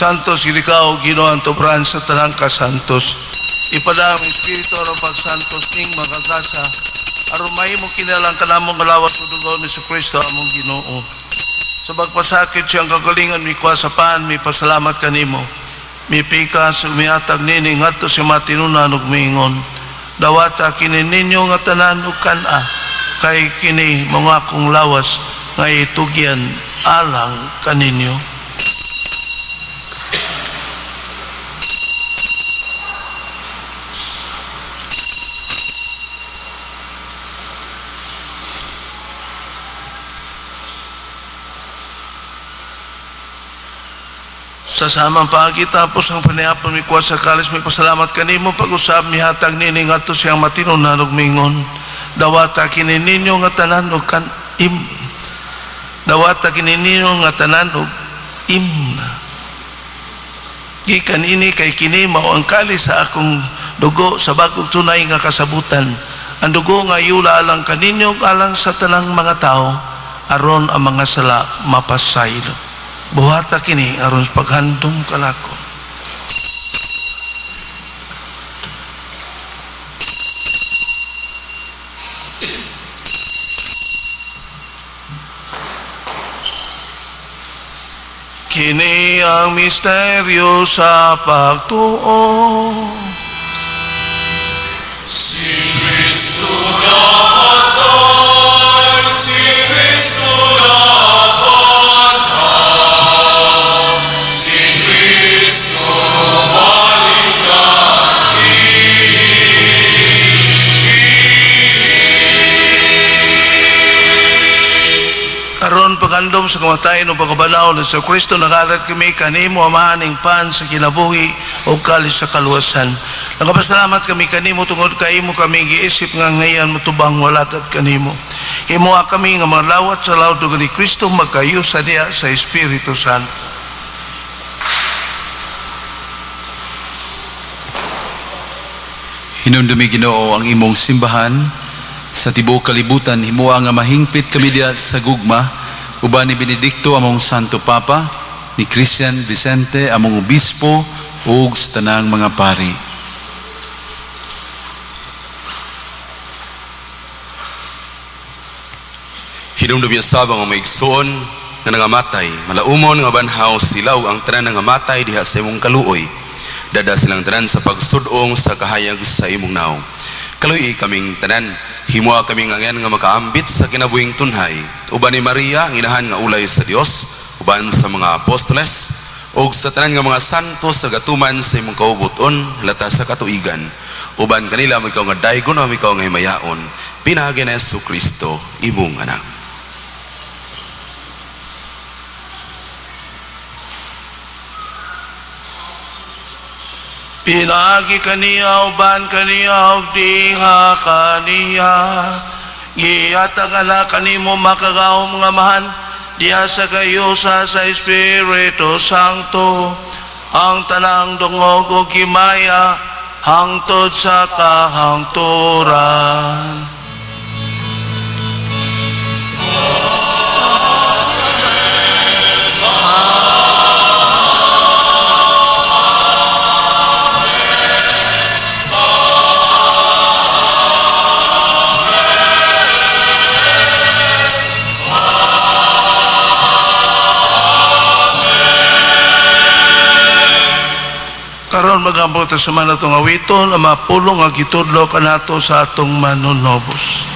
Santos gid ikaw, Ginoo, ang tubran sa tanang kasantos. Ipadang ang Espiritu aron pagsantos ning mga gasa, aron mahimo kinalang kanamong lawas ug dugo ni Kristo among Ginoo. Sa pagpasakit siyang kagalingan, mikuha sa pan, mi pasalamat kanimo. Mipikas ug mihatag nini ngadto sa matinunan ug miingon: "Dawata kini ninyo nga tanan ug kan-a, kay kini mga akong lawas nga itugyan alang kaninyo." Sa samang paagi, tapos ang panihapon, mikuha sa kalis, may pasalamat kanimo, pag-usab mihatag nini ngadto siyang matinunan ug mingon: "Dawata kini ninyo nga tanan ug kan im Dawata kini ninyo nga tanan ug imna. Gikan ini kay kini mao ang kalis sa akong dugo sa bag-ong tunay nga kasabutan. Ang dugo nga yula alang kaninyo ug alang sa tanang mga tao aron ang mga sala mapasaylo. Buhata kini aron paghandom kanako." Kini ang misteryo sa pagtuo. Si Kristo napatay, si Kristo nabanhaw, si Kristo balik. Aron paghandom sa kamatayon o pagkabanhaw ni sa Kristo, nagalat kami kanimo, Amahan, ning pan sa kinabuhi o kalis sa kaluwasan. Nagapasalamat kami kanimo tungod kay imo kami giisip nga ngayan motubang walatat kanimo. Himoa kami nga mga lawat sa lawas ni Kristo magkayusa diha sa Espiritu Santo. Hinumdumi, Ginoo, ang imong simbahan sa tibuok kalibutan. Himoa nga mahingpit kami diha sa gugma uban ni Benedicto among Santo Papa, ni Christian Vicente among obispo ug sa tanang mga pari. Hinumdumi usab ang mga igsoon nga nangamatay, malaumon nga banhaw sila ug ang tanan nangamatay diha sa imong kaluoy. Dada silang tanan sa pagsudong sa kahayag sa imong nawong. Kaluoyi kaming tanan, himoa kaming angyan nga makaambit sa kinabuhing tunhay. Uban ni Maria, ang inahan nga ulay sa Dios, uban sa mga apostoles, ug sa tanan nga mga santo sa gatuman sa imong kaubuton, lata sa katuigan. Uban kanila ikaw nga daygon, ikaw nga himayaon. Pinaagi ni Hesus Kristo, imong anak. Pinaagi kaniya, uban kaniya, ug diha kaniya, gihatag ana kanimo makagahom nga Amahan, diha sa kayusa sa Espiritu Santo, ang tanang dungog ug himaya hangtod sa kahangturan. Karon magambot sa man atong awiton ang mapulong ang gitudlo kanato sa atong manunobos.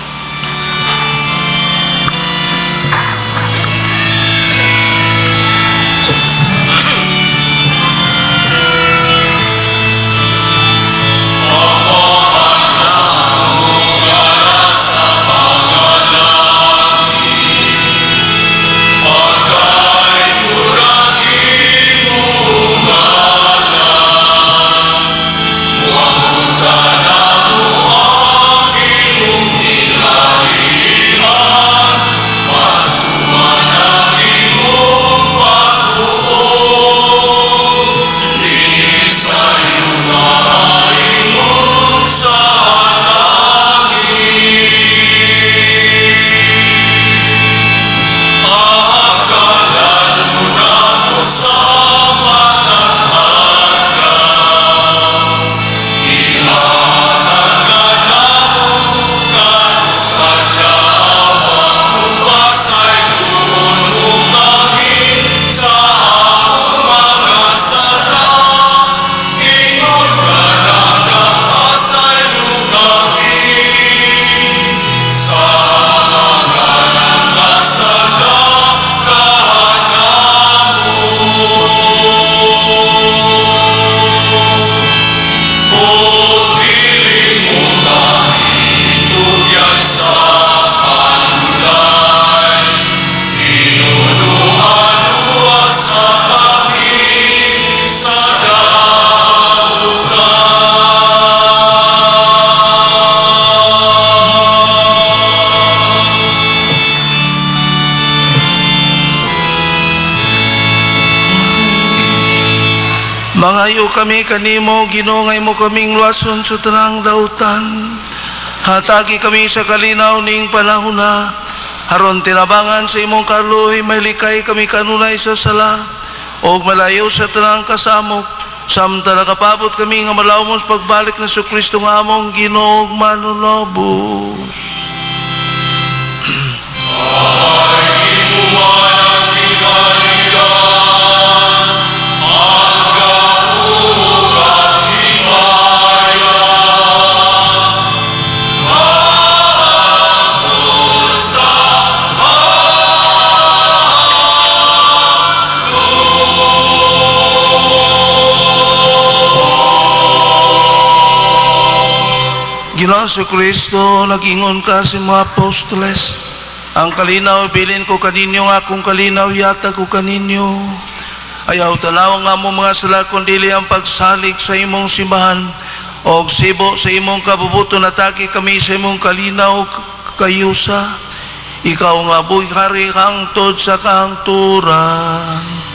Mangayo kami kanimo, Ginoo, nga imo kaming luwason sa tanang dautan. Hatagi kami sa kalinaw ning panahona, aron tinabangan sa imong kaluoy, malikay kami kanunay sa sala og malayo sa tanang kasamok, samtang nakapabot kami nga malawmos pagbalik ni Kristo nga among Ginoo ug manunobos. Ginoong Kristo, nag-ingon ka sa mga apostoles, ang kalinaw bilin ko kaninyo, nga akong kalinaw yata ko kaninyo. Ayaw tanaw nga mo mga sala, kundili ang pagsalig sa imong simbahan, og sibo sa imong kabubuto, natagi kami sa imong kalinaw kayusa. Ikaw nga buhay hari hangtod sa kahangturan.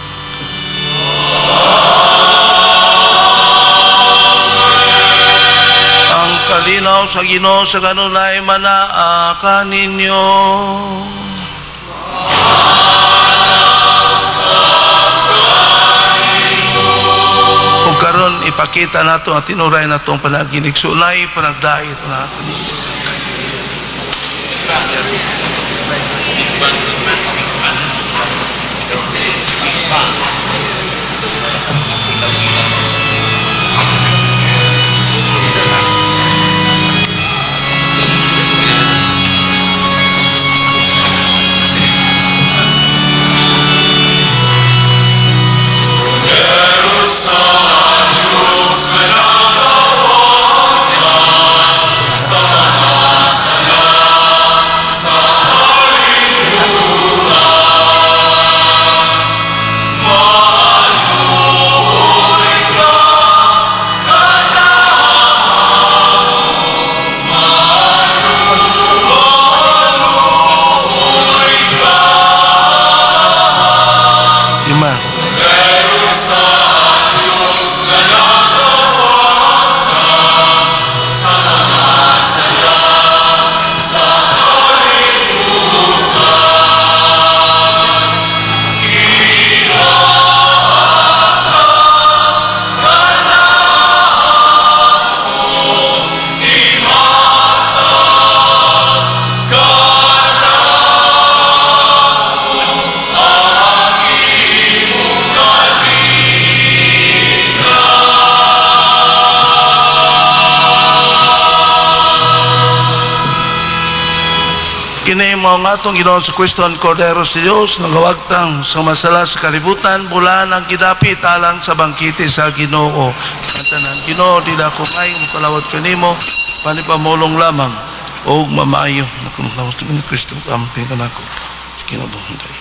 Ang kalinaw sa Ginoo sa kanunay manaa kaninyo. Ug karon ipakita nato ang tinuray nato ang panaginig sunay panagdait nato. Kini mao ang atong Ginoong Kristo, ang Kordero sa Dios, nagawagtang sa masala sa kalibutan, bulan ang gidapit alang sa bangkite sa Ginoo. Tanan Ginoo, dili ako may mapalawat kanimo, panipamulong lamang og mamaayo. Nakunong ni Kristo amping kanako. Kinabuhi.